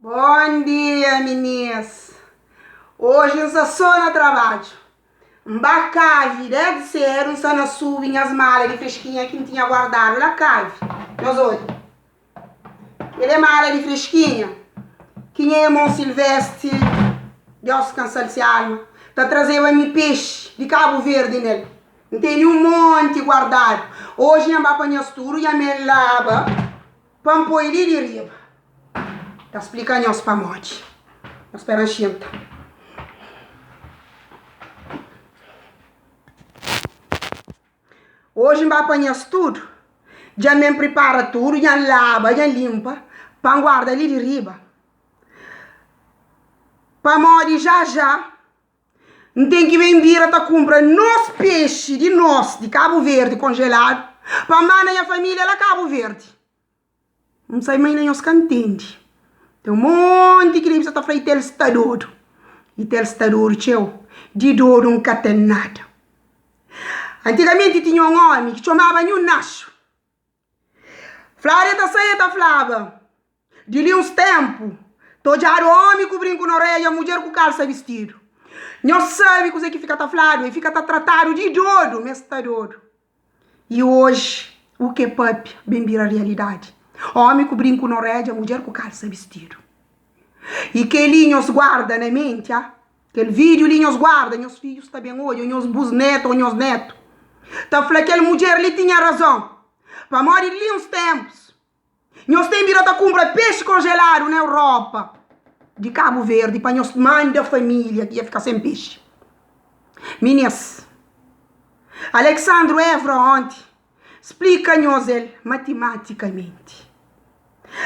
Bon dia minis! Oji N sta so na trabadju. N ba kavi desdi sedu N sta na subi nhas mala di freskinha ki N tinha guardadu la kavi. Nhos odja. Kel é mala di freskinha ki nha irmon Silvestre, Deus skansa-l se alma, ta trazeba mi pexi di Kabu Verdi nel. N tene un monti guardadu. Oji nha ba pa nhas tudu, nha me laba. Pa N poi li di riba. Ta splika nhos pamodi. Nhos spera N xinta. Oji N ba pa nhas tudu. Dja mi N pripara tudu, dja N laba, dja N linpa pa N guarda li di riba. Pamodi já já N ten ki ben bira ta kunpra nos pexi di nos di Kabu Verdi konjeladu pa N manda nha família la Kabu Verdi. N sai ma inda nhos ka ntende. Ten un monti ki debe sa ta fla Itel sta dodu. Itel sta dodu txeu. Di dodu N ka ten nada. Antigamenti tinha un ómi ki txomaba Nhu Naxu. Fladu e ta sai e ta flaba, Di li uns tenpu, ta odjadu omi ku brinku na oreja, mudjer ku kalsa bistidu. Nhos sabe kuze ki fika ta fladu, e fika ta tratadu di dodu, ma es sta dodu. I oji, u ke papia ben bira rialidadi, omi ku brinku na oreja, mudjer ku kalsa bistidu. I keli nhos guarda na menti, a! Kel vídiu li nhos guarda, nhos fidjus ta ben odja, nhos busnetu ô nhos netu ta fla, Kel mudjer li tinha razon. Pamodi li uns ténpus, nhos ten bira ta kunpra pexi konjeladu na Europa di Kabu Verdi pa nhos manda família ki dja fika sen pexi. Minis, Alexandru Évora onti Splika nhos el matimátikamenti.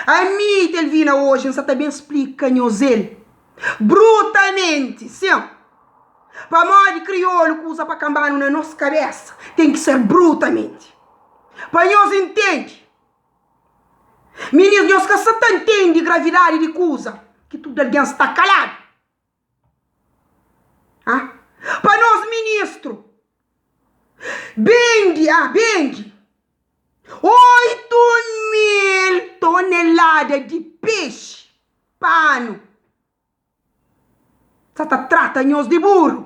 Ami, Telvina, oji N sa ta ben splika nhos el brutamenti, sin. Pamodi kriolu kuza pa kanba-nu na nos kabesa ten ki ser brutamenti. Pa nhos intende. Minis, nhos ka sa ta ntende gravidadi di kuza ki tudu algen sta kaladu. Ah, pa nos ministru bendi, ah, bendi 8000 tonelada di pexi pa anu. Sa ta trata nhos di buru.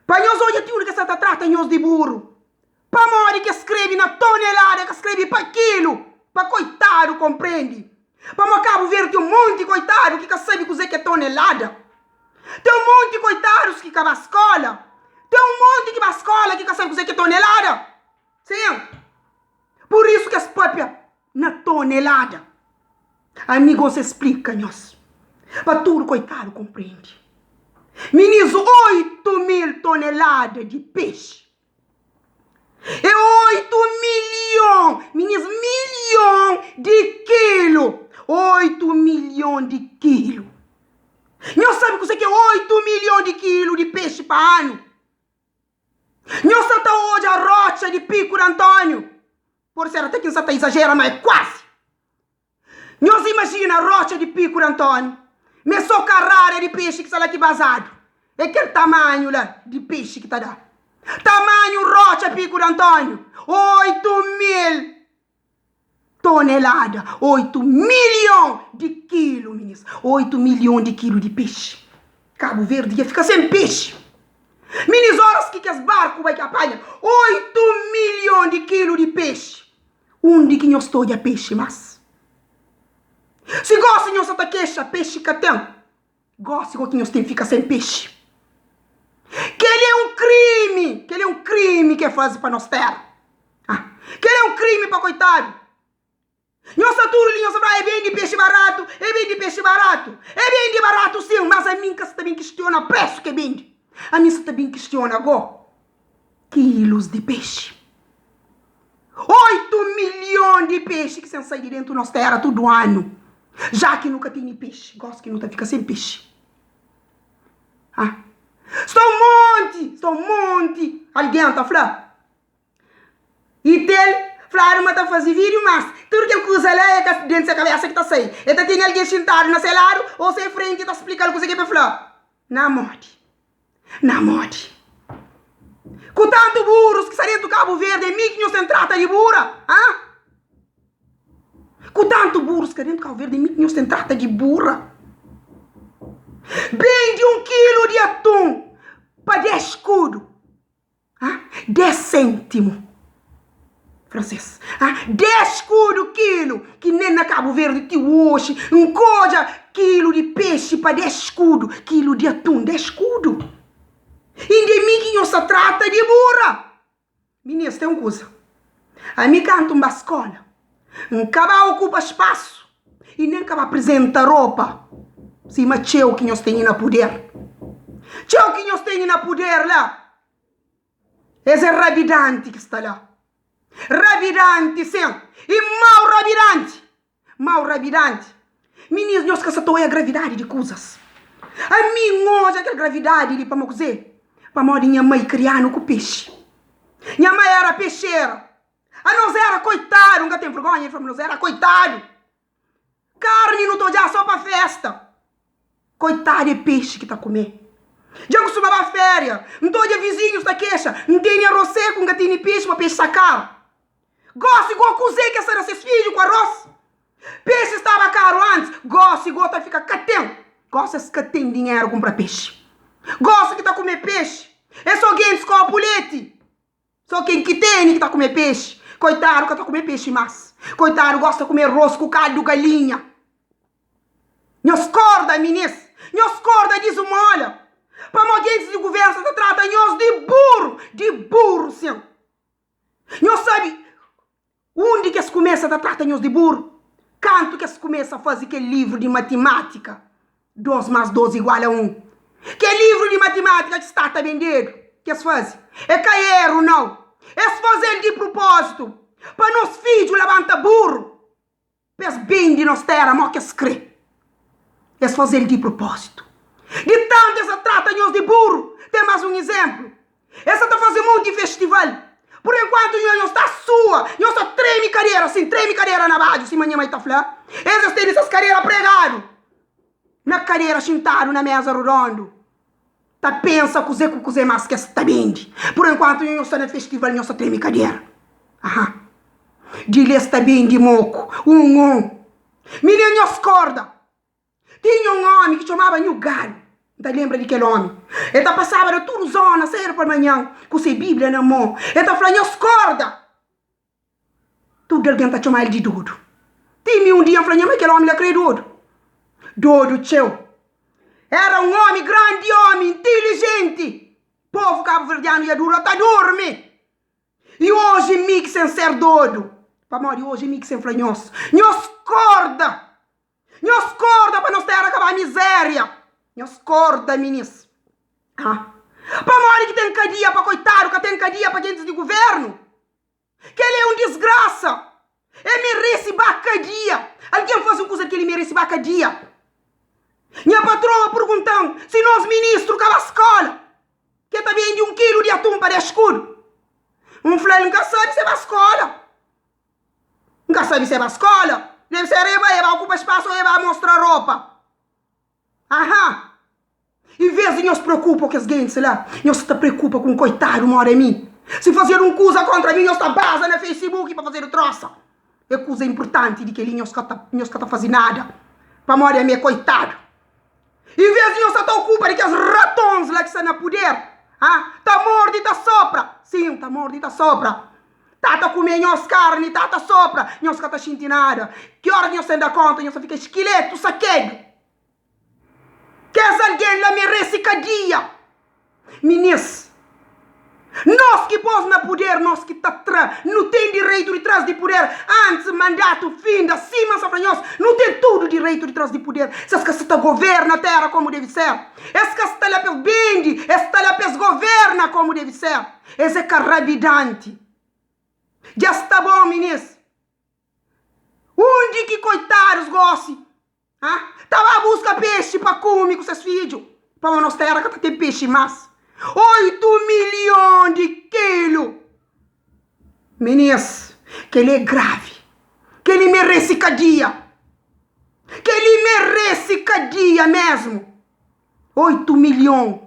Pa nhos odja ti undi ke sa ta trata nhos di buru. Pamodi ke skrebe na tonelada, ka skrebe pa kilu, pa koitadu konprende. Pamodi Kabu Verdi ten un monti koitadu ki ka sabe kuzê ki é tonelada. Ten un monti koitadus ki ka ba skóla. Ten un monti ki ba skóla ki ka sabe kuzê ki é tonelada. Sin. Pur isu ki es pâpia na tonelada. Ami gosi es splika nhos pa tudu koitadu konprende. Minis, 8000 tonelada di pexi. É 8 milhon, minis, milhon di kilu. 8 milhon di kilu. Nhos sabe kuzê ki é 8 milhon di kilu di pexi pa anu? Nhos sa ta odja rotxa di Piku di Antóniu. Pode ser ate ki N sa ta izajera, má é kuazi. Nhos imajina rotxa di Piku di Antóniu, ma é sô karada di pexi ki sta la ki bazadu. É kel tamanhu la di pexi ki ta da. Tamanhu rotxa Piku di Antóniu, 8000 tonelada, 8 milhon di kilu, minis, 8 milhon di kilu di pexi. Kabu Verdi dja fika sen pexi. Minis, óras ki kes barku bai ki apanha 8 milhon di kilu di pexi, Undi ki nhos ta odja pexi mas? Si gosi nhos sa ta kexa pexi ka ten, gosi go ki nhos ten fika sen pexi. Kel-li é un krimi, kel-li é un krimi ki e faze pa nos tera. Ah, kel-li é un krimi pa koitadu. Nhos sta tudu li nhos ta fla e bendi pexi baratu, e bendi pexi baratu. E bendi baratu sin, mas ami N ka sta ben kistiona presu ki e bendi. Ami N sa ta ben kistiona go kilus di pexi. 8 milhon di pexi ki sen sai di dentu nos tera tudu anu. Já ki nu ka tene pexi, gosi ki nu ta fika sen pexi. Ah. Sta un monti, sta un monti algen ta fla. I tel fladu ma ta faze vídiu, mas tudu kel kuza la é ka dentu se kabesa ki ta sai. El ta tene algen xintadu na se ladu ô se frenti ta splika-l kuza ki el pe fla. Na modi? Na modi? Ku tantu burus ki sta dentu Kabu Verdi, é mi ki nhos ten trata di bura? Ha? Ku tantu burus ka dentu Kau Verdi mi ki nhos ten trata di burra. Bendi un kilu di atun pa 10 skudu. Ah, 10 sentimu. Fransês. Ah, 10 skudu kilu ki nen na Kabu Verdi ti oxi N kodja kilu di pexi pa 10 skudu, kilu di atun 10 skudu. Inda é mi ki nhos ta trata di burra. Minis, ten un kuza. Ami kantu N ba skola, N ka ba okupa spasu i nen ka ba prizenta ropa sima txeu ki nhos tene na puder. Txeu ki nhos tene na puder la, es é rabidanti ki sta la. Rabidanti, sin, i mau rabidanti! Mau rabidanti. Minis nhos ka sa ta oia gravidadi di kuzas. Ami N odja kel gravidadi li pamo kuze? Pamodi nha mai krianu ku pexi. Nha mai era pexera. Anos era koitadu, N ka ten vergonha di fla ma nos era koitadu. Karni nu ta odja so pa festa. Koitadu é pexi ki ta kume. Dja N kustuma ba feria, N ta odja vizinhus ta kexa, N tene aros seku, N ka tene pexi pa pexi sta karu. Gósi gó kuzê ki es ta da ses fidju ku arôs? Pexi staba karu antis, gósi gó ta fika ka ten. Gósi es ka ten dinheru kunpra pexi. Gósi ki ta kume pexi é sô gentis kópu leti. Sô ken ki tene ki ta kume pexi. Koitadu ka ta kume pexi más. Koitadu gósi ta kume arôs ku kaldu galinha. Nhos korda, minis! Nhos korda dizumóla! Pamodi gentis di guvérnu sa ta trata nhos di buru! Di buru, sin! Nhos sabe undi ki es kumesa ta trata nhos di buru? Kantu ki es kumesa faze kel livru di matimátika, Dos más dos igual a un. Kel livru di matimátika ki sta ta bendedu, ki es faze, é ka eru, nau. Es faze-l di prupózitu pa nos fidju labanta buru. Pa es bende nos téra mó ki es krê. Es faze-l di propózitu. Di tantu es ta trata nhos di buru. Ten más un izénplu. Es sa ta faze monti festival. Pur enkuantu nho nhos ta sua, nhos ta treme kadera, sin, treme kadera na badju, sima nha mai ta fla. Es es tene ses kadera pregadu na kadera xintadu na méza rodondu, ta pensa kuzê ku kuzê más ki es ta bende. Pur enkuantu nho nhos sta na festival, nhos ta treme kadera. Aha. Di li es ta bende moku, un un. Mi nen nhos korda. Tinha un omi ki txomaba Nhu Galu. N ta lenbra di kel omi. El ta pasaba na tudu zona sedu palmanhan ku se Bíblia na mô. El ta fla, Nhos korda! Tudu algen ta txoma-l di dodu. Ti mi un dia N fla nha mai, kel omi la krê dodu. Dodu txeu. Éra un omi, grandi omi, intilijenti. Povu kabuverdianu ia dura ta durmi. I oji mi ki sen ser dodu, pamodi oji mi ki sen fla nhos, nhos korda! Nhos korda pa nos tera ka ba mizeria! Nhos korda, minis! Ha? Pamodi ki ten kadia pa koitadu, ka ten kadia pa gentis di guvernu? Kel-li é un disgrasa! E merese ba kadia! Algen faze un kuza di kel-li merese ba kadia! Nha patroa pergunta-m si nos ministru ka ba skola, ke ta bende un kilu di atun pa 10 skudu. N fla-l N ka sabe si e ba skola. N ka sabe si e ba skola. Debe ser e bai, e ba okupa spasu o e ba mostra ropa. Aha! Envês di nhos preokupa ku kes gentis la, nhos sta ta preokupa ku un koitadu moda mi. Si fazedu un kuza kóntra mi, nhos ta baza na Facebook pa fazedu trósa. É kuza inpurtanti di kel-li, nhos ka ta, nhos ka ta faze nada, pamodi ami é koitadu. Envês di nhos sta ta okupa di kes ratons la ki sta na puder, ha, ta morde i ta sopra, sin, ta morde i ta sopra, ta ta kume nhos karni, ta ta sopra, nhos ka ta xinti nada. Ki óra ki nhos ten da kónta, nhos ta fika skiletu sakedu. Kes algen la merese kadia. Minis, nos ki pos na puder, nos ki ta tra, nu ten direitu di tras di puder antis mandatu finda, sima N sa fla nhos, nu ten tudu direitu di tras di puder, si es ka sta ta governa tera komu devi ser, es ka sta la pa es bende, es sta la pa es governa komu devi ser, es é ka rabidanti. Dja sta bon, minis. Undi ki koitadus gosi Ha? Ta ba buska pexi pa kume ku ses fidju, pamodi nos tera ka ta ten pexi mas. 8 milhon di kilu! Minis, kel-li é gravi. Kel-li merese kadia. Kel-li merese kadia mesmu. 8 milhon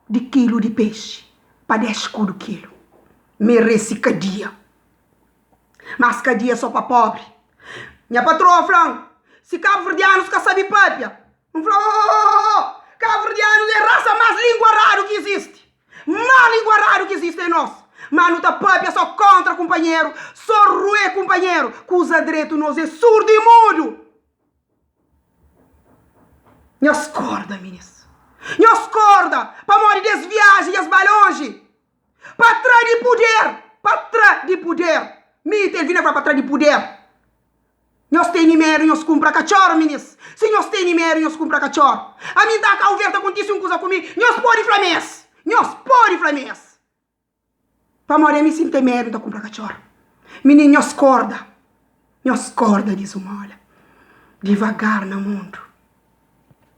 di kilu di pexi pa 10 kudu kilu. Merese kadia. Mas kadia é sô pa pobri. Nha patroa fla-m, si kabuverdianus ka sabe papia, N fla, Oh! Kabuverdianus é rasa más linguaradu ki izisti. Más linguaradu ki izisti é nos. Má nu ta papia só kóntra kunpanheru, só ruê kunpanheru. Kuza dretu nos é surdu i mudu. Nhos korda, minis. Nhos korda, pamodi des viaji nhos ba lonji. Pa tra di puder! Pa tra di puder! Mi Itelvina fla pa tra di puder. Nhos teni medu nhos kunpra katxor, minis. Si nhos teni medu nhos kunpra katxor. Ami N ta Kau Verdi ta kontise un kuza ku mi, nhos pode fla mi es. Nhos pode fla mi es. Pamodi ami si N ten medu N ta kunpra katxor. Minin nhos korda. Nhos korda di zumola. Divagar na mundu.